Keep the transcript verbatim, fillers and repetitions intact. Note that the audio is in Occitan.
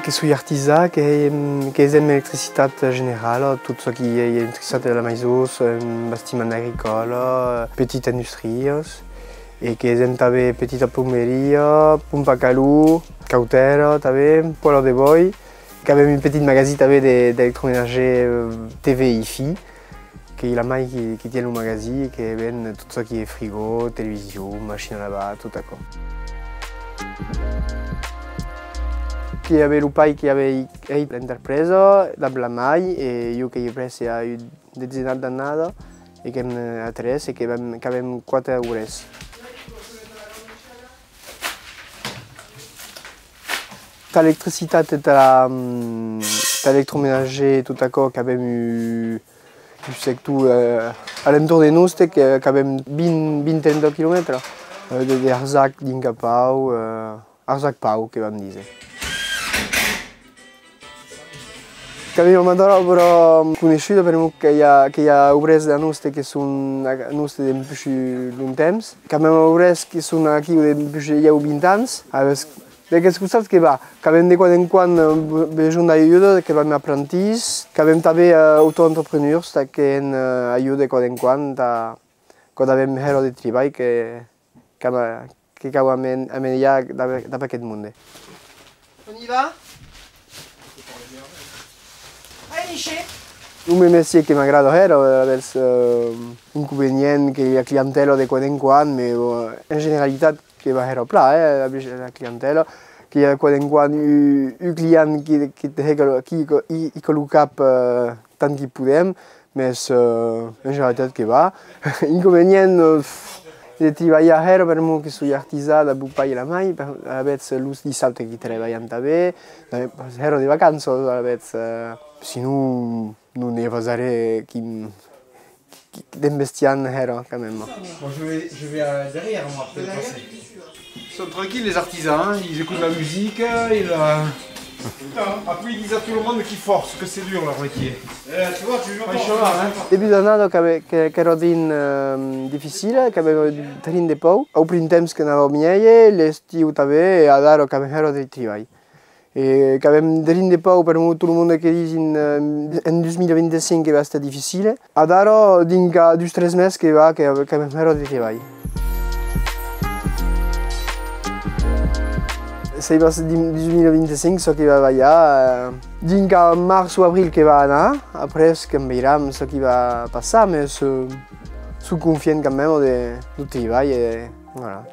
Que soi artisan, que hèm, que hèm electricitat generala, tot çò qui ei electricitat de la maison, eh, bastiment agricòla, eh, petitas industrias, e que hèm tanben petita plomberia, pompa a calor, cautèra tanben, pòla de bòi, qu'avem un petit magasin tanben de, d'electromenager, eh, T V Hi-Fi. Qu'ei la mair qui, qui tien lo magasin e que ven tot çò qui ei frigo, television, machina a lavar, tot aquò. Qu'ei aver lo pair qui avei hèit l'enterpresa dab la mair e jo qu'ei prèsse a un detzenat d'annadas e qu'èm, eh, a tres e que vam, qu'avem quate obrèrs. Tà l'electricitat e tà, mm, tà l'electromenager e tot aquò qu'avem un, un sector, eh, a l'entorn de noste que, qu'avem vint, vint, trenta quilomètres, eh, de, de Arsac dinc a Pau, eh, Arsac Pau que vam díser. Qu'avem una man d'òbra coneishuda, per'mor que i a, que i a obrèrs a noste que son a noste dempuish longtemps. Qu'avem obrèrs que son aquiu dempuish lhèu vint ans. Alavetz, d'aqueth costat que va, qu'avem de quan en quan, eh, be-, besonh d'ajuda, que vam aprentís, qu'avem tanben, eh, auto-entrepreneurs, tà qu'èn, eh, ajuda de quan en quan, tà, quan avem hèra de tribalh, que, qu'ama-, que cau amen-, amelhar dab, dab aqueth monde. On y va ? Allez, Michel. Lo men mestier que m'agrada hèra, alavetz, eh, inconvenient que i a clientèla de quan en quan, mès, eh, en generalitat que va hèra plan, eh, la, la clientèla, que i a de quan en quan un, un client qui, qui te hèca lo, qui, qui, i, i còla lo cap, eh, tant qui podem, mès, eh, en generalitat que va. Inconvenient, eh, de tribalhar hèra, per'mor que soi artisan dab lo pair e la mair, per-, alavetz los dissabtes qui trebalhan tanben, tanben pas hèra de vacanças, alavetz, eh, sinon, non i a pas arren qui, qui, qui d'embestiant hèra, quand même. Moi, je vais, je vais, euh, derrière, moi, après le passé. Ils sont tranquilles, les artisans, hein, ils écoutent la musique, ils, euh, après, ils disent à tout le monde qu'ils forcent, que c'est dur leur métier. Euh, tu vois, tu joues pas. Franchement, hein. Debut d'annada qu'ave-, que, qu'èra drin, euh, dificile, qu'avem drin de paur. Au printemps que n'anava mielhs, l'estiu tanben, e adara qu'avem hèra de tribalh. E qu'avem drin de paur, per'mor tot lo monde que disen, eh, en dos mila vint-e-cinc que va èster dificile. Adara, dinc a dus tres mes que va, que, qu'avem hèra de tribalh. Sèi pas di-, dos mila vint-e-cinc çò qui va balhar, eh, dinc a març o abril que va anar, après que'm veiram çò qui va passar, mès, eh, soi confiant quand même de, de tribalh e voilà.